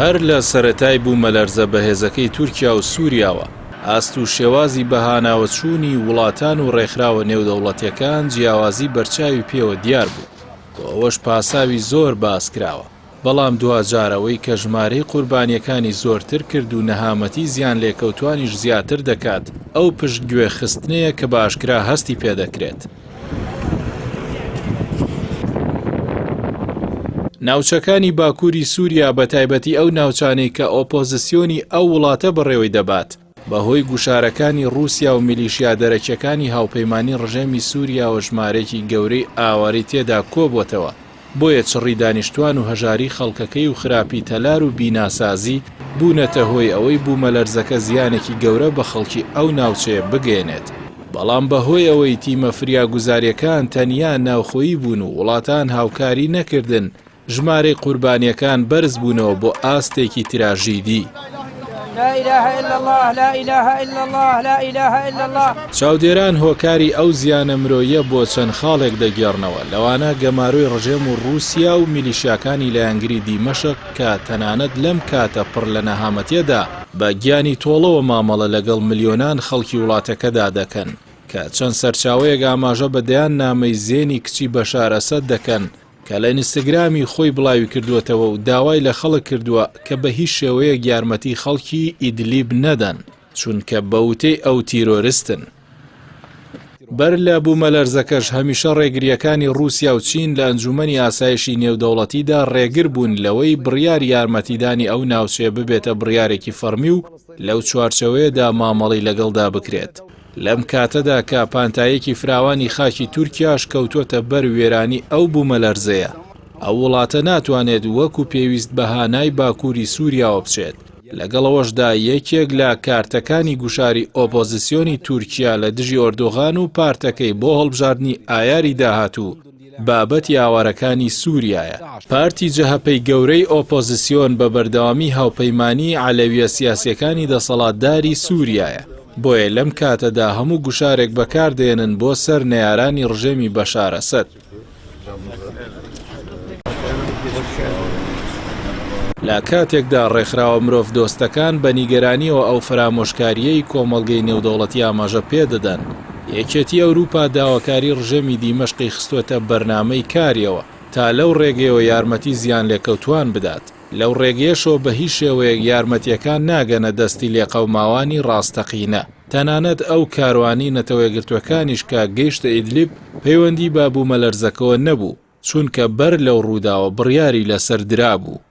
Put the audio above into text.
هەر لە سەرەتای بوومەلەرزە بەهێزەکەی تورکیا و سووریاوە، ئاست و شێوازی بەهاناوەچوونی وڵاتان و ڕێکخراوە نێودەوڵەتییەکان جیاوازی بەرچاوی پێوە دیار بوو، بۆ ئەوەش پاساوی زۆر باس کراوە، بەڵام دواجار ئەوەی کە ژمارەی قوربانییەکانی زۆرتر کرد و نەهامەتی زیانلێکەوتوانیش زیاتر دەکات، ئەو پشتگوێ خستنەیە کە بە ئاشکرا هەستی پێدەکرێت. ناوچەکانی باکووری سووریا بەتایبەتی ئەو ناوچانەی کە ئۆپۆزسیۆنی ئەو وڵاتە بەڕێوەی دەبات، بەهۆی گوشارەکانی ڕووسیا و میلیشیا دەرەکیەکانی هاوپەیمانی ڕژێمی سووریاوە ژمارەیەکی گەورەی ئاوارەی تێدا کۆبۆتەوە، بۆیە چڕی دانیشتوان و هەژاری خەڵکەکەی و خراپی تەلار و بیناسازی بوونەتە هۆی ئەوەی بوومەلەرزەکە زیانێکی گەورە بە خەڵکی ئەو ناوچەیە بگەیەنێت. بەڵام بەهۆی ئەوەی تیمە فریاگوزارییەکان تەنیا ناوخۆیی بوون و وڵاتان هاوکاری نەکردن، ژمارەی قوربانییەکان بەرزبوونەوە بۆ ئاستێکی تراژیدی. چاودێران هۆکاری ئەو زیانە مرۆییە بۆ چەند خاڵێک دەگێڕنەوە، لەوانە گەمارۆی ڕژێم و ڕووسیا و میلیشیاکانی لایەنگری دیمەشق کە تەنانەت لەم کاتە پڕ لە نەهامەتیەدا بە گیانی تۆڵەوە مامەڵە لەگەڵ ملیۆنان خەڵکی وڵاتەکەدا دەکەن کە چەند سەرچاوەیەک ئاماژە بە دەیان نامەی زێنی کچی بەشار ئەسەد دەکەن کە لە ئینستگرامی خۆی بڵاویکردووەتەوە و داوای لە خەڵک کردووە کە بە هیچ شێوەیەک یارمەتی خەڵکی ئیدلیب نەدەن، چونکە بە وتەی ئەو تیرۆرستن. بەر لە بوومەلەرزەکەش هەمیشە ڕێگرییەکانی ڕووسیا و چین لە ئەنجوومەنی ئاسایشی نێودەوڵەتیدا ڕێگر بوون لەوەی بڕیاری یارمەتیدانی ئەو ناوچەیە ببێتە بڕیارێکی فەڕمی و لەو چوارچێوەیەدا مامەڵەی لەگەڵدا بکرێت. لەم کاتەدا کە پانتاییەکی فراوانی خاکی تورکیاش کەوتووەتە بەر وێرانی ئەو بوومەلەرزەیە، ئەو وڵاتە ناتوانێت وەکو پێویست بە هانای باکووری سووریاوە بچێت، لەگەڵ ئەوەشدا یەکێک لە کارتەکانی گوشاری ئۆپۆزسیۆنی تورکیا لە دژی ئۆردوغان و پارتەکەی بۆ هەڵبژاردنی ئایاری داهاتوو بابەتی ئاوارەکانی سووریایە. پارتی جەهەپەی گەورەی ئۆپۆزسیۆن بە بەردەوامی هاوپەیمانیی عەلەوییە سیاسییەکانی دەسەڵاتداری سووریایە، بۆیە لەم کاتەدا هەموو گوشارێک بەکاردێنن بۆ سەر نەیارانی ڕژێمی بەشار ئەسەد. لە کاتێکدا ڕێکخراوە مرۆڤدۆستەکان بە نیگەرانییەوە ئەو فەرامۆشکارییەی کۆمەڵگەی نێودەوڵەتی ئاماژە پێدەدەن، یەکێتی ئەوروپا داواکاری ڕژێمی دیمەشقی خستووەتە بەرنامەی کاریەوە تا لەو ڕێگەیەوە یارمەتی زیانلێکەوتووان بدات، لەو ڕێگەیەشەوە بە هیچ شێوەیەک یارمەتییەکان ناگەنە دەستی لێقەوماوانی ڕاستەقینە. تەنانەت ئەو کاروانی نەتەوەیەکگرتووەکانیش کە گەیشتە ئیدلیب پەیوەندی بە بوومەلەرزەکەوە نەبوو، چونکە بەر لەو ڕووداوە بڕیاری لەسەر درابوو.